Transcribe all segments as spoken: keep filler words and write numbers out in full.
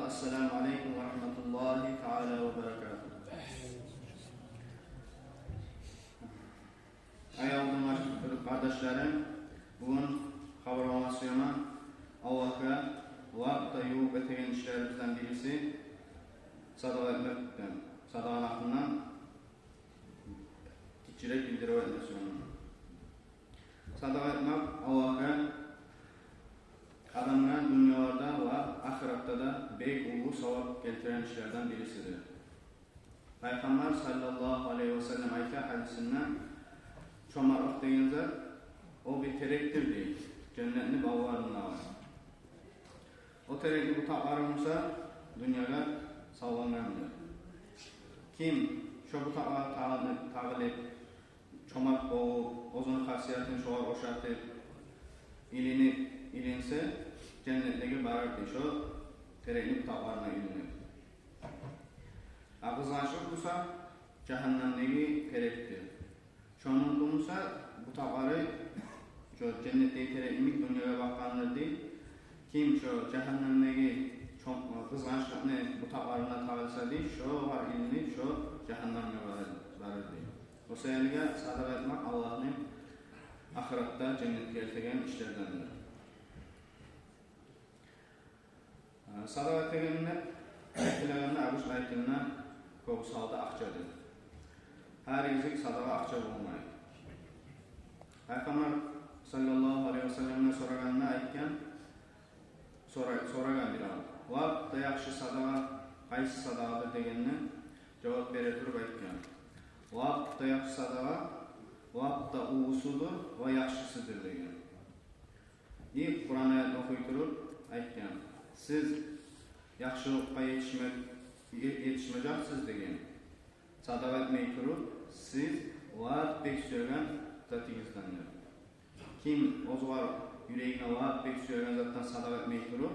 Ассаламу алейкум ва рагьматуллагьи таала ва баракатугь. Аявлу дин къардашларым, бугюн хабарлама сюемен Аллагьгъа лап да ювукъ этеген ишлерибизден бириси садагъа этмекден, садагъаны гьакъындан гиччирек билдирип этме сюемен. Садагъа этмек Аллагьгъа, адамгъа дюньяларда ва ахыратда да бек уллу савап гелтиреген ишлерден бирисидир. Пайхаммар саллаллагьу алайгьи ва саллам айта гьадисинде: «Чомартлыкъ деген зат, о бир терекдир, – дей, – женнетни бавларындагъы. О терекни бутакълары буса дюньягъа салынгъандыр. Ким шо бутакълагъа тагъылып, тагъылып, чомарт болуп, оьзюню хасиятын шогъар ошатып, илинип, илинсе, женнетлеге барар, – дей, – шо терекни бутакъларына илинип. А къызгъанчлыкъ буса жагьаннемдеги терекдир. Шону буса бутакълары шо женнетдеги терек йимик дюньягъа бакъгъандыр, – дей. – Ким шо жагьаннемдеги чом-, къызгъанчлыкъны бутакъларына тагъылса, – дей, – шогъар илинип, шо жагьаннемге барар, барар», – дей. О саялы садагъа этмек Аллагьны ахыратда женнетге элтеген ишлердендир. Садагъа этегенде, айтылагъанда, абуш айтынгъан кёбюсю гьалда акъчадыр. Гьар гезик садагъа акъча болмай. Пайхаммар саллаллагьу алайгьи ва салламдан сорагъанда айтгъан, сора-, сорагъан бир адам: «Лап да яхшы садагъа къайсы садагъадыр?» – дегенде, жавап бере туруп айтгъан: «Лап да яхшы садагъа, лап да уллусудур ва яхшысыдыр», – деген. И Къуран аятны охуй туруп айтгъан: «Сиз яхшылыкъгъа етишме-, е-, етишмежексиз, – деген, – садагъа этмей туруп, сиз лап бек сюеген затыгъыздан, – дей. – Ким оьзюгер юрегине лап бек сюеген затдан садагъа этмей туруп,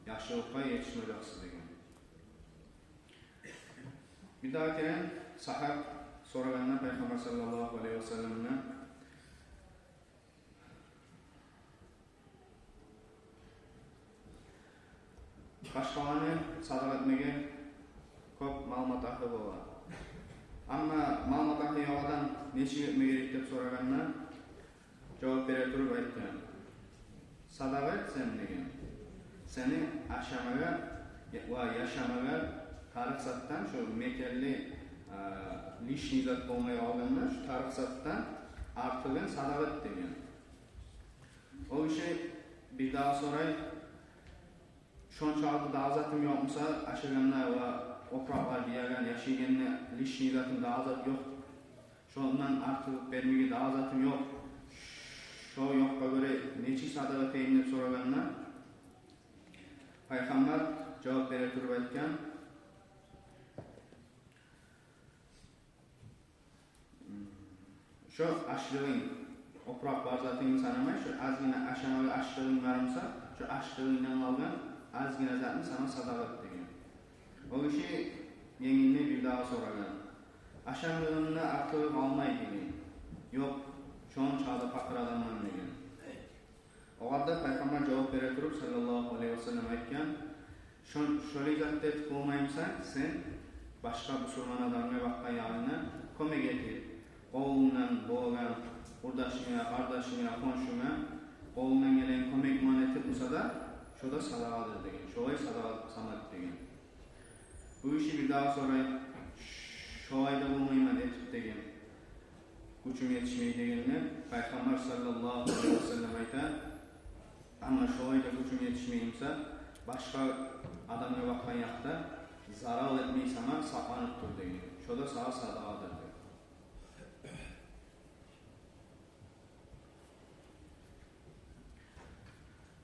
яхшылыкъгъа етишмежексиз», – деген. Бирдагъы керен сагьаб сорагъанда Пайхаммар саллаллагьу алайгьи ва салламдан: «Башгъаланы садагъа этмеге кёп мал-матагьы бола. Амма мал-матагьы ёкъ адам нечик этме герек?» – деп сорагъанда, жавап бере туруп айтгъан: «Садагъа этсенг, – деген, – сени ашамагъа ва яшамагъа тарыкъ затдан, шо метерли, а, лишний зат болмай къалгъанда, шо тарыкъ затдан артыгъын садагъа эт», – деген. О гиши бирдагъы сорай: «Шончакъы дагъы затым ёкъмуса, ашагъанда ва опуракълар биягъан, яшайгъанда лишний затым, дагъы зат ёкъ, шондан артыкъ бермеге дагъы затым ёкъ. Шо ёкъгъа гёре нечик садагъа этейим?» – деп сорагъанда, Пайхаммар жавап бере туруп айтгъан: «Шо ашлыгъынг, опуракъ бар затынгны санамай, шо азгъына ашамагъа ашлыгъынг бармуса, шо ашлыгъынгдан къалгъан азгъына затны сама садагъа эт», – деген. О гиши енгилдей бирдагъы сорагъан: «Ашамлыгъымда артыгъы къалмай?» – деген. «Ёкъ, шончакъы да пакъыр адамман», – деген. Огъар да Пайхаммар жавап бере туруп, саллаллагьу алайгьи ва саллам, айтгъан: «Шо-, шолай зат этип болмаймысан сен, башгъа бусурман адамгъа бакъгъан ягъынгда кёмек этип, къолунгдан болгъан къурдашынга, къардашынга, хоншунга къолунгдан гелген кёмек булан этип буса да, шо да садагъадыр», – деген. «Шолай садагъа сама эт», – деген. Бу гиши бирдагъы сорай: «Шолай да болмайман этип, – деген, – гючюм етишмей», – дегенде, Пайхаммар саллаллагьу алайгьи ва саллам айта: «Амма шолай да гючюнг етишмей буса, башгъа адамгъа бакъгъан якъда зарал этмей сама сакъланып тур, – деген. – Шо да сагъа садагъадыр», – деди.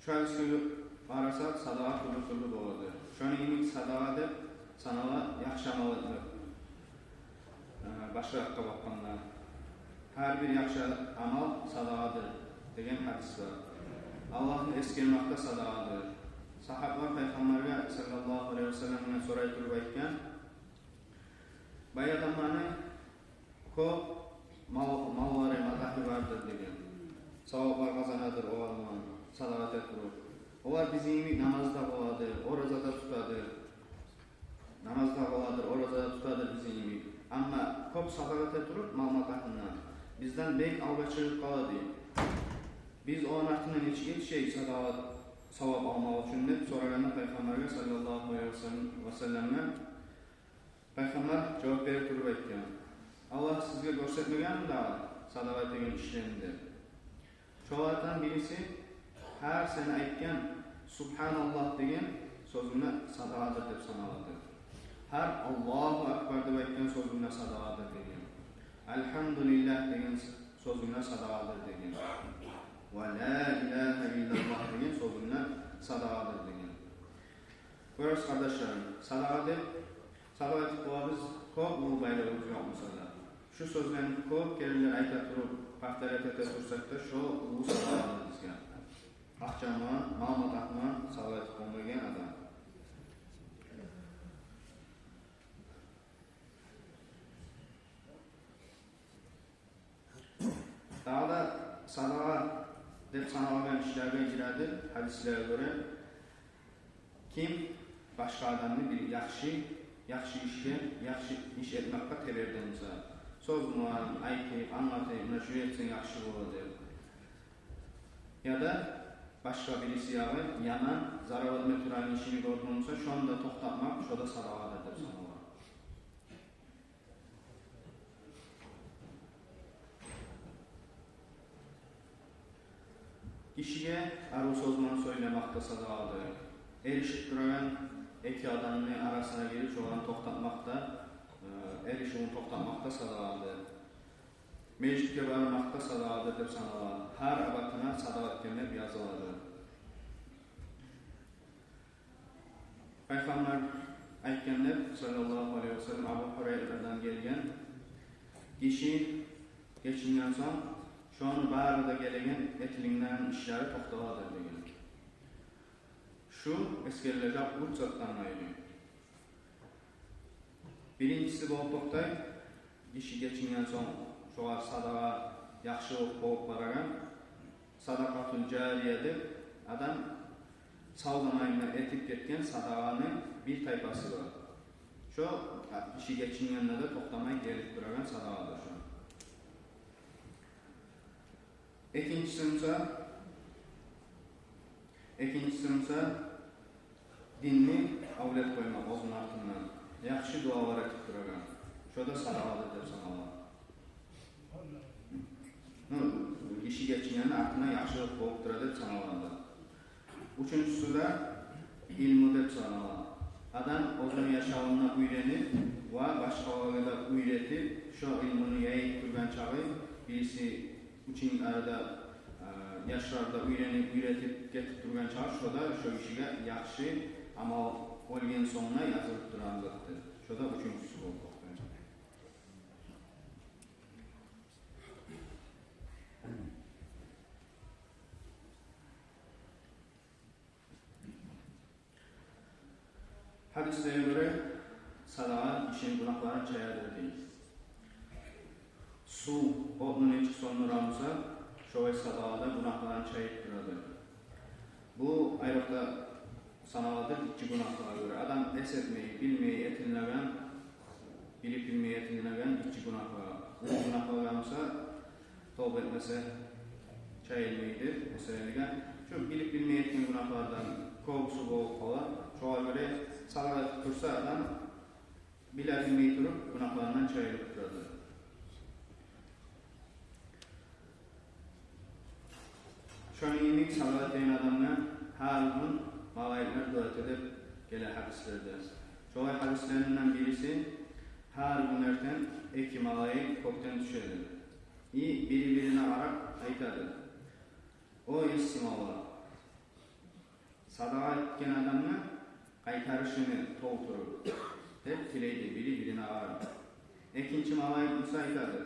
Шо гьадисге къарасакъ, садагъа тюрлю-тюрлю болады. Шону йимик садагъа деп санала яхшы амал этмек, э, башгъа якъгъа бакъгъанда. «Гьар бир яхшы амал садагъадыр», – деген гьадис бар. Аллагьны эсгермек де садагъадыр. Сагьабалар Пайхаммаргъа саллаллагьу алайгьи ва салламдан сорай туруп айтгъан: «Бай адамланы кёп мал, маллары, матагьы бардыр, – деген. – Саваплар къазанадыр олар булан садагъа эте туруп. Олар бизин йимик намазда боладыр, ораза да тутадыр. намаз да къыладыр, ораза да тутадыр бизин йимик. Амма кёп садагъа эте туруп, мал-матагьындан бизден бек алгъа чыгъып къала, дей. Биз ону артындан нечик етишейик садагъа савап алмакъ учун деп сорагъанда Пайхаммаргъа саллаллагьу алайгьи ва саллам, ва салламгъа, Пайхаммар жавап берип туруп айтгъан: «Аллагь сизге гёрсетмегенми дагъы садагъа этеген ишлени?» — деп. Шолардан бириси: «Гьар сен айтгъан «Субгьаналлагь» деген сёзюнг де садагъадыр деп саналадыр. Гьар «Аллагьу акбар» деп айтгъан сёзюнг де садагъадыр», — деген. «Альгьамдулиллагь» деген сёзюнг де садагъадыр, — деген. «Ва ла илагьа иллаллагь» деген сёзюнг де садагъадыр, — деген. Гёресиз, къардашларым, садагъа деп, садагъа этип болабыз, кёп уллу байлыгъыбыз ёкъ буса да. Шу сёзлени кёп керенлер айта туруп, повторять эте турсакъ да, шо уллу садагъадыр бизге. Акъча булан, мал-матагь булан садагъа этип болмайгъан адам. Дагъы да садагъа деп саналгъан ишлеге гиреди, гьадислеге гёре, ким башгъа адамны бир яхшы, яхшы ишге, яхшы иш этмекге тебере буса, сёз булан айтып, англатып, муна шуну этсенг яхшы бола деп, яда башгъа бириси ягъы яман, зарал этме турагъан ишин гёрдю буса, шону да токътатмакъ, шо да садагъадыр деп санала. Гишиге арив сёз булан сёйлемек де садагъадыр. Эришип турагъан эки адамны арасына гирип, шоланы токътатмакъ да, э, эришивюн токътатмакъ да садагъадыр. Межитге бармакъ да садагъадыр деп санала. Гьар абатына садагъа этген деп язылады. Пайхаммар айтгъан деп, саллаллагьу алайгьи ва саллам, Абу Гьурайрадан гелген: «Гиши гечинген сонг, шону бары да гелеген этилинген ишлери токъталадыр», — деген. Шу эсгерилежек уьч затдан айры. Биринчиси болуп токътай, гиши гечинген сонг, шогъар садагъа, яхшылыкъ болуп барагъан, садакъатул жария деп, адам сав заманында этип гетген садагъаны бир тайпасы бар. Шо гиши гечингенде де токътамай гелип турагъан садагъадыр шо. Экинчиси буса, экинчиси буса, динни авлет къоймакъ оьзюню артындан, яхшы дуалар этип турагъан, шо да садагъадыр деп санала. Ну, гиши гечингенни артындан яхшылыкъ болуп тура деп саналадыр. Уьчюнчюсю де илму деп санала. Адам оьзюню яшавунда уьйренип ва башгъалагъа да уьйретип, шо илмуну яйып тургъан чагъы, бириси уьчюн арада, э, яшлар да уьйренип, уьйретип гетип тургъан чагъы, шо да шо гишиге яхшы амал оьлген сонг да язылып турагъан затдыр. Шо да уьчюнчюсю болуп токътай. Гьадислеге гёре, садагъа гишини гюнагьларын чаядыр дей. Сув отну нечик сёндюре буса, шолай садагъа да гюнагьларын чайып турадыр. Бу айрокъда саналадыр гиччи гюнагьлагъа гёре. Адам эс этмей, билмей этилинеген, билип-билмей этилинеген гиччи гюнагьлагъа. Уллу гюнагьлагъа буса, товба этмесе, чайылмайдыр. О себепден шо билип-билмей этген гюнагьлардан кёбюсю болуп къала. Шогъар гёре садагъа этип турса адам, биле-билмей туруп, гюнагьларындан чайылып турадыр. Шону йимик садагъа этеген адамгъа гьар гюн малайиклер дуа эте деп геле гьадислерде. Шолай гьадислерден бириси: гьар гюн эртен эки малайик кёкден тюшеди. И бири-бирине къарап айтады: «О Есим Аллагь, садагъа этген адамны къайтарышыны толтур», — деп тилейди бири-бирине къарап. Экинчи малайик буса айтады: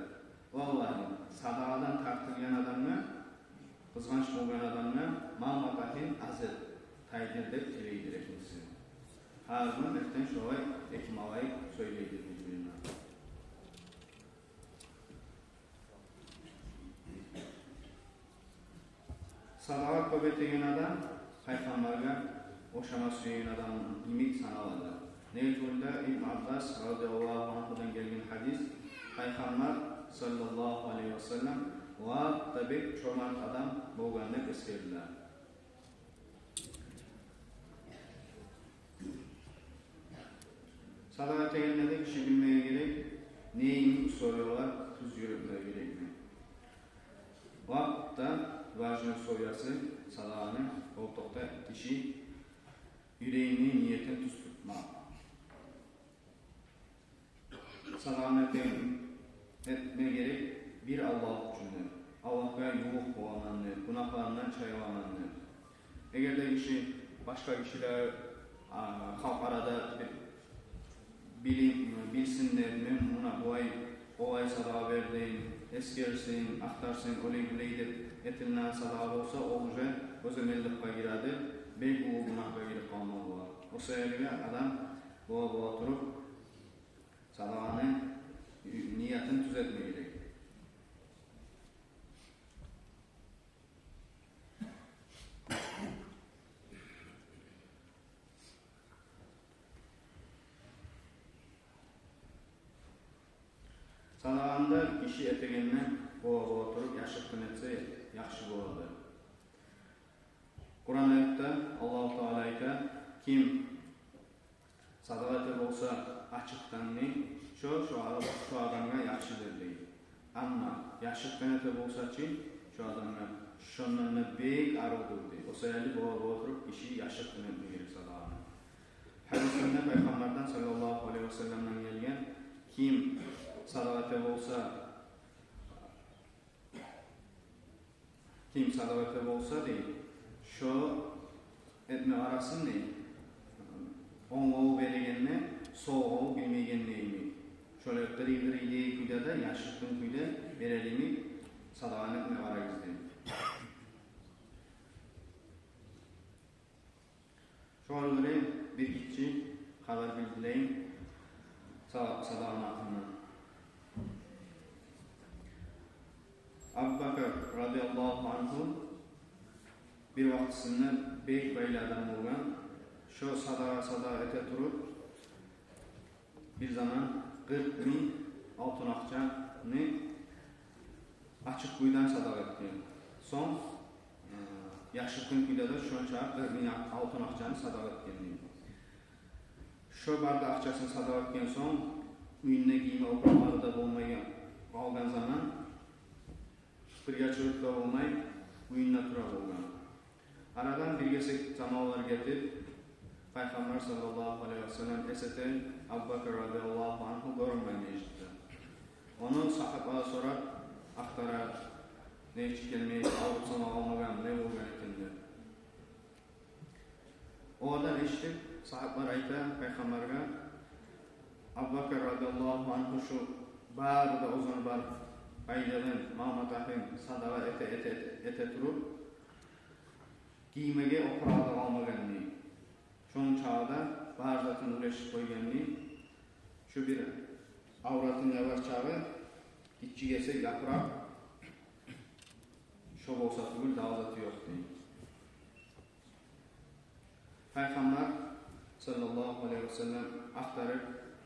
«О Аллагьым, садагъадан тартылгъан адамны, къызгъанч болгъан адамны мал-матагьын аз эт, тайдыр», — деп тилейди экинчиси. Гьар гюн эртен шолай эки малайик сёйлейди бири-бирине. Садагъа кёп этеген адам пайхаммаргъа ошама сюеген адам йимик саналады. Неге тюгюл де Ибн Аббас радияллагьу ангьудан гелген гьадис, Пайхаммар саллаллагьу алайгьи ва саллам лап да бек чомарт адам болгъан деп эсгериле. Садагъа этегенде де гиши билмеге герек, не йимик условиялар тюз юрютмеге герекми? Лап да важный условиясы садагъаны, ол токъта гиши юрегини ниятын тюз тутмакъ. Садагъаны этме герек бир Аллагь учун деп, Аллагьгъа ювукъ боламан деп, гюнагьларымдан чайыламан деп. Эгер де гиши башгъа гишилер, а, халкъ арада бир билип, билсин деп, мен муна булай, олай садагъа бердим, эсгерсин, ахтарсын, олай-булай деп этилинеген садагъа болса, ол уже оьзгемеликге гиреди, бек уллу гюнагьгъа гирип къалмагъа бола. О саялы адам бола-бола туруп садагъаны ниятын тюз этме герек. Садагъаны да гиши этегенде бола-бола туруп яшыртгъын этсе, яхшы болады. Къуран аятда Аллагьу Таала айта: ким садагъа эте болса ачыкъдан, дей, шо, шо ар-, шо адамгъа яхшыдыр, дей. Амма яшыртгъын эте болса чы, шо адамгъа шондан да бек арувдур, дей. О саялы бола-бола туруп гиши яшыртгъын этме герек садагъаны. Гьадисинде Пайхаммардан саллаллагьу алайгьи ва салламдан гелген: ким садагъа эте болса, ким садагъа эте болса, дей, шо этме къарасын, дей, онг къолу берегенде, сол къолу билмегенде йимик, шолай къырый-къырый дей кюйде де, яшыртгъын кюйде берер йимик садагъаны этме къарагъыз, дей. Шогъар гёре бир гиччи хабар билдирейим са-, садагъаны гьакъындан. Абубакар радияллагьу ангьу бир вакътисинде бек байлы адам болгъан. Шо садагъа, садагъа эте туруп, бир заман къыркъ минг алтын акъчаны ачыкъ кюйден садагъа этген. Сонг, э, яшыртгъын кюйде де шонча къыркъ минг алтын акъчаны садагъа этген, дей. Шо бар да акъчасын садагъа этген сонг, уьюнде гийме опуракълары да болмай къалгъан заман, бирге чыгъып да болмай, уьюнде тура болгъан. Арадан бир гесек заманлар гетип, Пайхаммар саллаллагьу алайгьи ва саллам эс этген Абубакар радияллагьу ангьу гёрюнмей межитде. Ону сагьабалар сорап, ахтара, нечик гелмей, авруп сама къалмагъан, не болгъан экен деп. Олардан эшитип, сагьабалар айта Пайхаммаргъа: Абубакар радияллагьу ангьу шу бары да оьзюню бар байлыгъын, мал-матагьын садагъа эте, эте, эте, эте туруп, гиймеге опурагъы да къалмагъан, дей. Шону чагъы да бар затын уьлешип къойгъан, дей. Шу бир авратын ябар чагъы гиччи гесек япыракъ, шо болса тюгюл дагъы заты ёкъ, дей. Пайхаммар саллаллагьу алайгьи ва саллам ахтарып,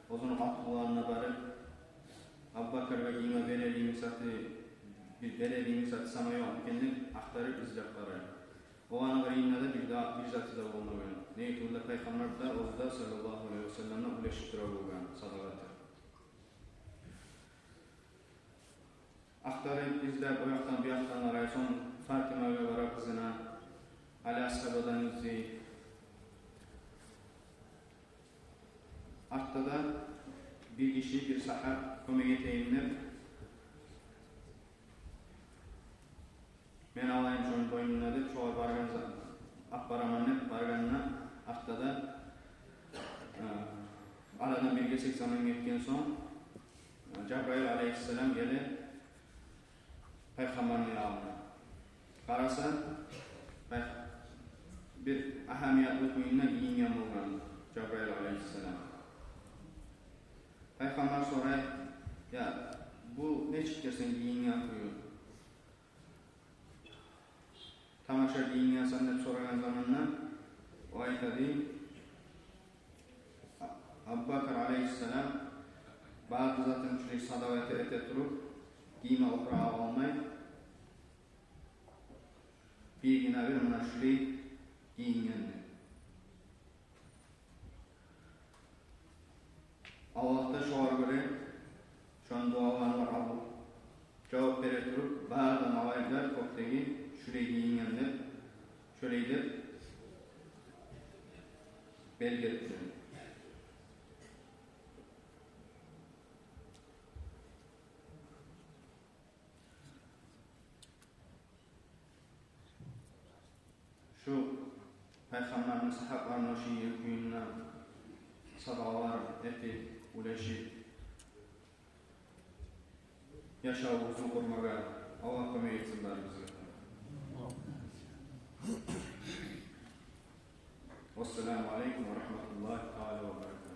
оьзюню къатынларына барып, Абубакаргъа гийме берер йимик заты, бир берер йимик заты сама ёкъму экен деп ахтарып, излеп къарай. Оланы къырыйында да бир де, бир заты да болмагъан. Неге тюгюл де Пайхаммар да, оьзю де саллаллагьу алайгьи ва саллам да уьлешип тура болгъан садагъа этип. Ахтарып, излеп, о якъдан, бу якъдан къарай, сонг Фатимагъа бара, къызына, Али асгьабадан излей. Артда да бир гиши, бир сагьаб кёмек этейим деп, мен алайым шону бойнуна деп, шогъар баргъан за-, алып бараман деп баргъанда, артда да, э, арадан бир гесек заман гетген сонг, э, Жабрайыл алайгьиссалам геле Пайхаммарны янына. Къараса, пай-, бир агьамиятлы кюйде гийинген болгъан Жабрайыл алайгьиссалам. Пайхаммар сорай: «Я, бу нечик экен сен гийинген кююнг? Тамаша гийингенсен», — деп сорагъан заманда, о айта дей: Абубакр алейгьиссалам бары затын шулай садагъа эте, эте туруп, гийме опурагъы алмай, биргине бир муна шулай гийингенди. Аллагь да шогъар гёре шону дуаларына къабул, жавап бере туруп, бары да малайиклер кёкдеги шулай гийингенлер, шулай деп белги этди. Шу Пайхаммарны сагьабаларына шу йыл кюйюнде садагъалар этип, уьлешип, яшавубузну къурмагъа Аллагь кёмек этсин барыбызгъа. Вассаламу алейкум ва рагьматуллагьи таала ва баракатугь.